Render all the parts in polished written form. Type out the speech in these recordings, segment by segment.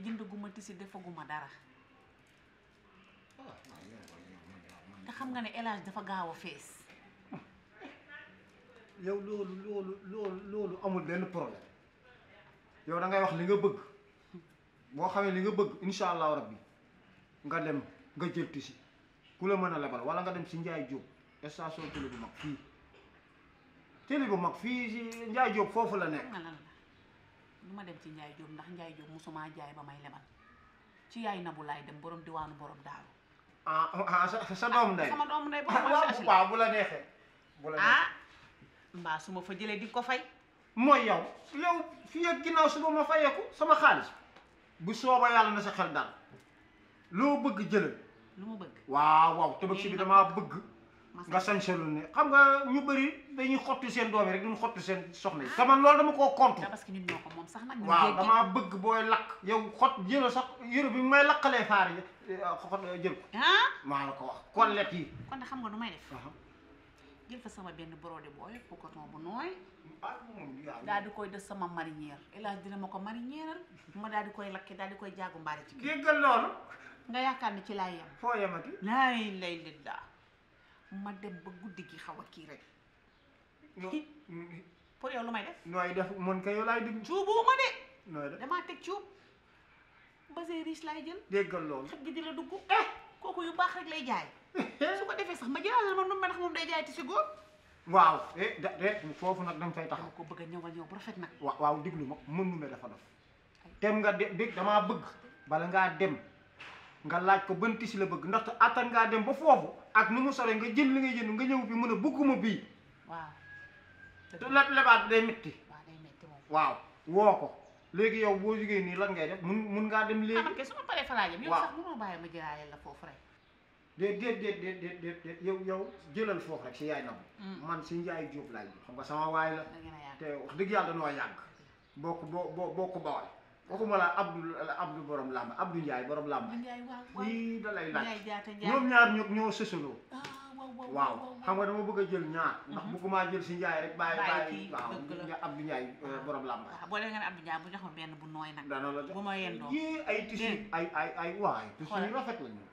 te jëndaguma tisi defaguma dara te xam nga ne élage dafa gaaw a fees yow loolu amul benn problème yow da ngay wax li nga bëgg boo xamee li nga bëgg incha allahu rabbi nga dem nga jël tisi ku la mën a lebal wala nga dem si Njaay Jóob station télé bu mag fii télé bu mag fii si Njaay Jóob foofu la nekk. nga lan la lu ma dem ci Njaay Jóob ndax Njaay Jóob musuma jaay ba may lebal ci yaay Nabu laay dem borom diwaanu borom daaru sa doom ndey sama doom ndey borom waaw bu la neexee bu la neexee mbaa su ma fa jëlee di ko fay mooy yow fii ak ginnaaw suba ma fayeeku sama xaalis bu sooba yàlla na sa xel daal loo bëgg jëlal lu ma bëgg waaw tabaski bi damaa bëgg nga sañselu ne xam nga ñu bëri dañuy xotti seen doom yi rek duñ xotti seen soxna yi te man loolu dama koo contre parce que ñun ñoo ko moom sax nag waaw damaa bëgg booy lakk yow xot jëla sax yëre bi may lakkalee faar yi xot jël ko maa la ko wax kollet yi kon de xam nga nu may def jël fa sama benn brodé booy bu coton bu nooy daal di koy def sama marinière hélas dina ma ko marinière ma daal di koy lakke daal di koy jaagu mbaari ci kii déggal loolu nga yaakaar ne ci laay yem foo yemati laay lay liddaa ma dem ba guddi gi xaw a kii rek pour yow lu may def nooy def mën ka yow laay dégg cuubuuma de nooy def damaa teg cuub basé riche laay jël déggal loolu xëj gi di la dugg kooku yu baax rek lay jaay su ko defee sax ma jëlal ma nu ndax moom day jaay ti si góor waaw foofu nag danga fay taxaw ko bëgg a ñëwal ñëw bu rafet nag waaw diglu ma mën nu me dafa dof tem nga dégg damaa bëgg bala ngaa dem nga laaj ko ban tisi la bëgg ndaxte attan ngaa dem ba foofu ak nu mu sore nga jël li ngay jënd nga ñëw bi mën a bëgguma bii waaw te lebaat day métti waaw day métti moom waaw woo ko léegi yow boo jógee nii lan ngay def mun ngaa dem léegi man kay su ma paree fa laa jëm yow sax mënoo bàyyi ma jëlaale la foofu rek déet yow jëlal foofu rek si yaay Nabu man si Njaay Jóob laay xam nga sama waay la te wax dëgg yàlla dañoo yàgg boo ko bawal waxuma la Abdou borom làmb Abdou Njaay borom làmb yii da lay laaj ñoom ñaar ñoo sësaloo waaw xam nga dama bëgg a jël ñaar ndax bëgguma jël si Njaay rek bàyyi waaw Abdou Njaay borom làmb boo dee nga ne Abdou Njaay bu jox ma benn bu nooy nag dana la bu ma yendoo yii ay tissu ay waay tissu yu rafet la ñu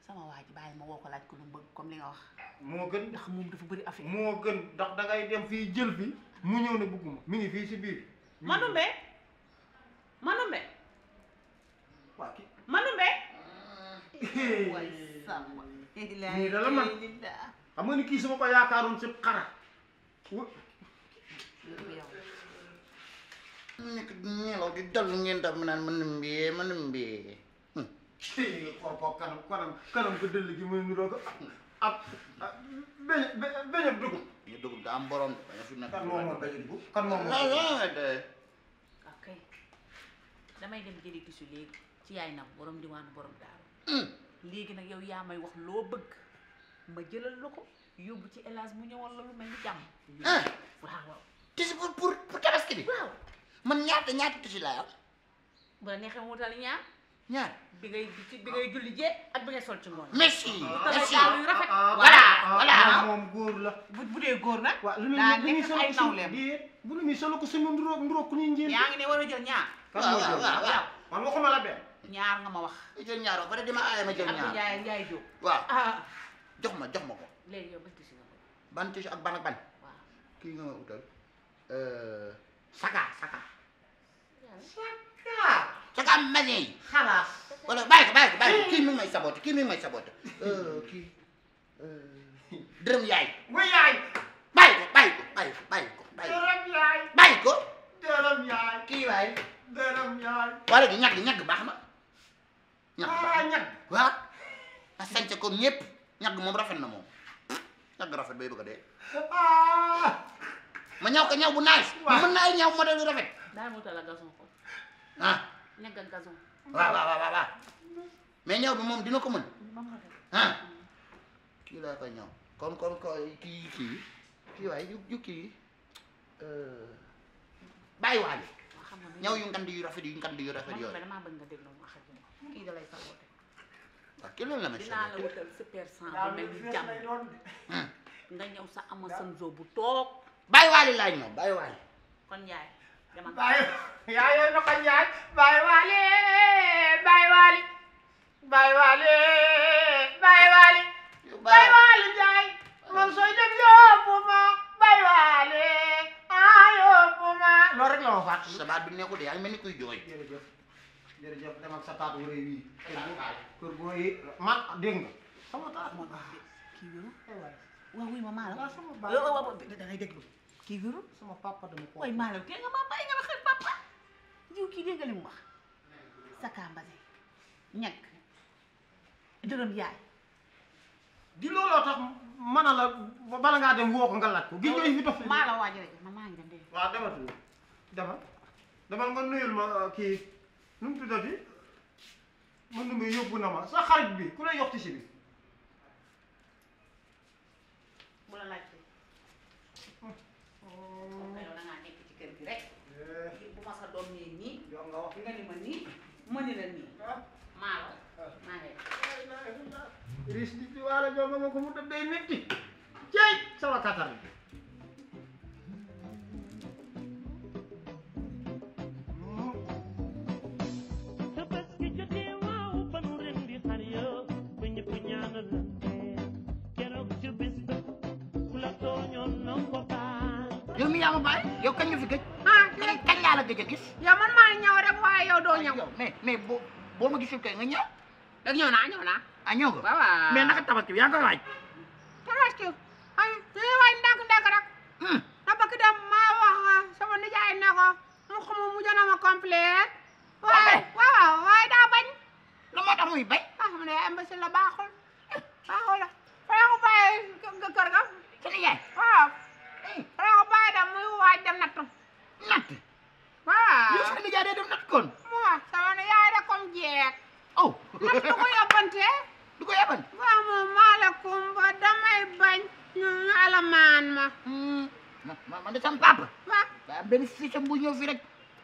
sama waa ji bàyyi ma woo ko laaj ko lu mu bëgg comme li nga wax moo gën ndax moom dafa bëri affaire moo gën ndax da ngay dem fii jël fi mu ñëw ne bëgguma mi ngi fii si biir Manumbe waa kii Manumbe waay sama nii da la man xam nga ni kii sama ko yaakaaroon si xara nekk nelaw di dal ngeen daf ma naan Manumbe ko kanam ko dëll gi muy niroo ko ab beñab dugub ñu dugub daa am borom baña fi nekk kan moom beñab dugub kan moom ok damay dem jëli tissu léegi ci yaay Nabu borom diwaanu borom daaru léegi nag yow yaa may wax loo bëgg ma jëlal la ko yóbbu ci élage mu ñëwal la lu mel ni jàmm waaw tissu pour tabaski bi waaw man ñaata tissu laa am bu la neexee mu wutal ñaar bi ngay julli jee ak bi ngay sol ci ngoon merci yu rafet voilà moom góor la bu dee góor nag waaw daa nekk ay nawleem bu lu muy solo ko suñu nduróog ku ñuy njëriñ yaa ngi ne war a jël ñaar waaw man waxuma la benn ñaar nga ma wax jël ñaar ba dima aaye ma jël ñaar Njaay Jóob waaw jox ma ko léegi yow ban tissu nga ban tissu ak ban waaw kii nga ma utal saka magin yi xalaas wala bàyyi ko kii mi ngi may saboté kii dërëm yaay mu yaay bàyyi ko dërëm yaay bàyyi ko dërëm yaay kii waay dërëm yaay wala di ñag baax na ñag waaw a sañse comme ñëpp ñag moom rafet na moom ñag rafet bay bëgg a dee ma ñaw ko ñaw bu naaj mën naa ñaw modèle rafet daal mu tala gazon ko ñag ak gazon waaw mais ñaw bi moom dina ko mën kii laa koy ñaw comme kii waaye yu kii bàyyi waale ñaw yu ngand yu rafet yooyu damaa bëgg nga déglu ma xaj kii da lay saboté waaw kii loolu la ma dinaa la wutal super sang bu mel ni jàmm nga ñëw sa ama sanzo bu toog bàyyi waale laaj ma bàyyi waale kon yaay dama bàyyi yaay yooyu na ko yaay bàyyi waale Baye Waly Baye Waly Baye Waly Njaay man sooy dem yóbbu ma Baye Waly yóbbu ma loolu rek la ma fàttali sa baat bi neexul de yaa ngi mel ni kuy jooy jërëjëf dem ak sa taatu rëy wi kër boo yi man dégg nga sama taat ma kii wéru waaw wuy ma maalo sama baay da ngay déglu kii wéru sama papa dama ko waay maalo kii nga ma bàyyi nga ma xel papa jiw kii dégg nga li mu wax saka mbase ñàkk dërëm yaay di looloo tax mën a la bala ngaa dem woo ko nga laaj ko gis nga fi dof maalo waa jërëjëf man maa ngi dem de waaw demal nga nuyul ma kii nu mu tuddati mu numbi yóbbu na ma sa xarit bi ku lay yox ci si bi bu la laajte yow da ngaa nekk ci kër gi rek bu ma sa doom nii nii yow nga wax nga ni ma nii ma ni la nii maalo maa ngi ris di waala joo nga ma ko mu def day metti cey sama katar bi yow mi yaa ma bàyyi yow kañ nga fi gëj kañ laa la gëj a gis yow man maa ñëw rek waaye yow doo ñëw. mais boo ma gisul kay nga ñëw rek ñëw naa. ah ñëw nga waaw mais naka tabaski bi yaa ngi koy waaj tabaski ay dañuy waaj ndànk rek. tabaski dem maa wax sama nijaay ne ko mu xamu mu jënd ma complet. waaye daa bañ. la moo tax muy bañ xam ne imbécile la baaxul la fay ko bàyyi nga kër ga. sa nijaay waaw fay ko bàyyi dem muy waaj dem nattu. natt waaw yow sa nijaay day dem natt kon waaw sama nijaay rek comme jeeg. oh natt du ko yóbbante. du ko yaban waaw moom maaleykum ba damay bañ ñu alamaan ma. man de sama papa waaw daa benn fiisam bu ñëw fi rek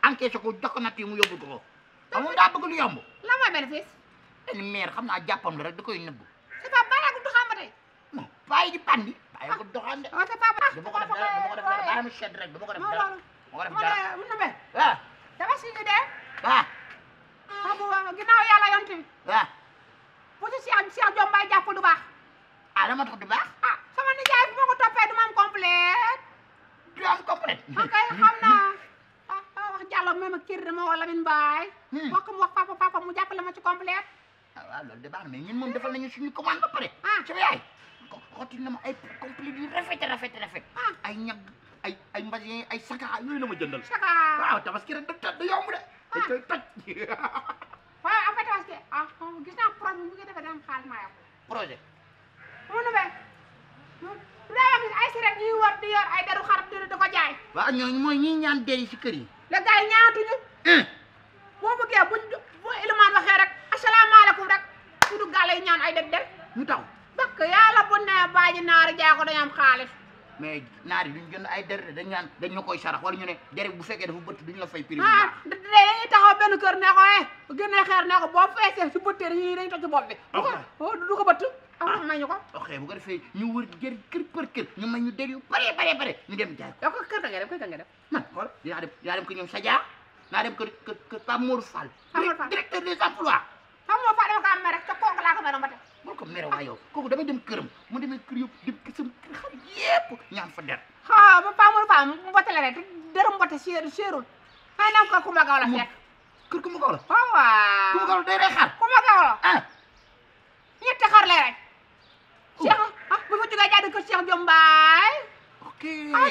encaissé ko jox ko natt yi mu yóbbu ko amul daa bëgg lu yomb la mooy bénéfice. benn maire xam naa jàppam la rek da koy nëbb c'est pas bala ko doxaan ba tey. non bàyyi di pandi bàyyi ko doxaan de waaw c'est pas bala. dama ko def dara bàyyi ma sedd rek dama ko def dara dama ko def dara mu ne waaw dafa si ñu dee. waaw xam nga ginnaaw yàlla yonti bi. waaw bu ci Cheikh Jombaay jàpp du baax. ah dama tax du baax sama nijaay bi ma ko toppee du ma am complet. du am complète ok xam naa wax Diallo même ak kër dama wala min baay. wax ko mu wax papa mu jàppale ma ci complet. waaw loolu de baax na mais ñun moom defal nañu suñu commande ba pare sama yaay xotti na ma ay complet yu rafet ay ñag ay mbasin ay saka yooyu la ma jëndal saka waaw tabaski rek da yomb de dañ koy toj waaye en fait tabaski gis naa projet bi nga defee dama xaalis maa yokk projet mu ne daa gis ay si rek ñuy war di yor ay deru xar di ko jaay. waaw ñooñu mooy ñi ñaan dee si kër yi les gars yi ñaanatuñu. boo bëggee bu ilimaan waxee rek asalaamaaleykum rek su du gàll yi ñaan ay der ñu taw parce que yàlla bu ne baaji naari jaay ko dañu am xaalis. mais naari duñ jënd ay der dañ ñaan dañ ñu koy sarax wala ñu ne der bu fekkee dafa bëtt duñ la fay prix bu baax dañuy taxaw benn kër ne ko bu génnee xeer ne ko boo feesee si bëttee dañuy toj ci bopp bi. du ko bëtt may ñu ko. ok bu ko defee ñu wër jër kër për kër ñu may ñu der yu bare ñu dem jaay ko. yow ko kër ga nga def man xool dinaa dem ko ñoom Sadia naa dem kër Pape Mor Fall. directeur des emplois. Pape Mor Fall dama ko am rek te kooku laa ko meroon ba tey. bul ko mere waa yow kooku damay dem këram mu demee kër yëpp dem kësam kër xarit yëpp ñaan fa der. ba Pape Mor Fall mu mbotale rek dërëm mbote seerul xëy na ko Kumba Gawlo fekk. kër Kumba Gawlo. waaw Kumba Gawlo day rey xar. Kumba Gawlo. ñetti xar lay rek. Cheikh bu fa jógee jaay kër Cheikh Jombaay. ok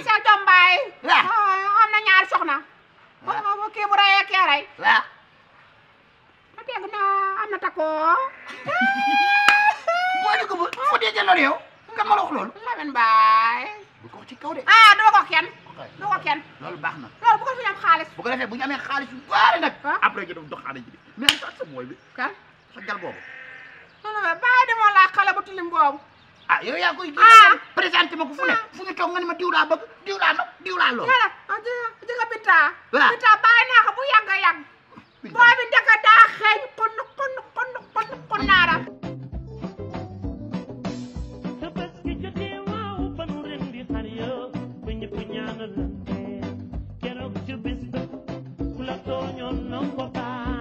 Cheikh Jombaay. waaw am na ñaari soxna. waaw kii bu reyee kee rey. waaw. ma dégg na am na takkoo. boo dee ko ba foo dee jëloon yow. kan ma la wax loolu. Lamine Baay. bu ko wax ci kaw de. doo ko kenn. doo ko kenn. loolu baax na. loolu bu ko fi am xaalis. bu ko defee bu ñu amee xaalis yu bari nag. après ñu dem doxaane ji mais am sa mooy bi. kan sa jal boobu. non bàyyi demoo laa xale bu tilim boobu. yow yaa koy. présenté ma ko fu ne fu ñu toog nga ni ma diw laa bëgg diw laa nopp diw laa lool. di nga Binta. waaw Binta bàyyi naa ko bu yàgg a yàgg. boo bi njëkk a daa xeeñ kon naara. Keroog ci bis ba ku la tooñoon noo ko baal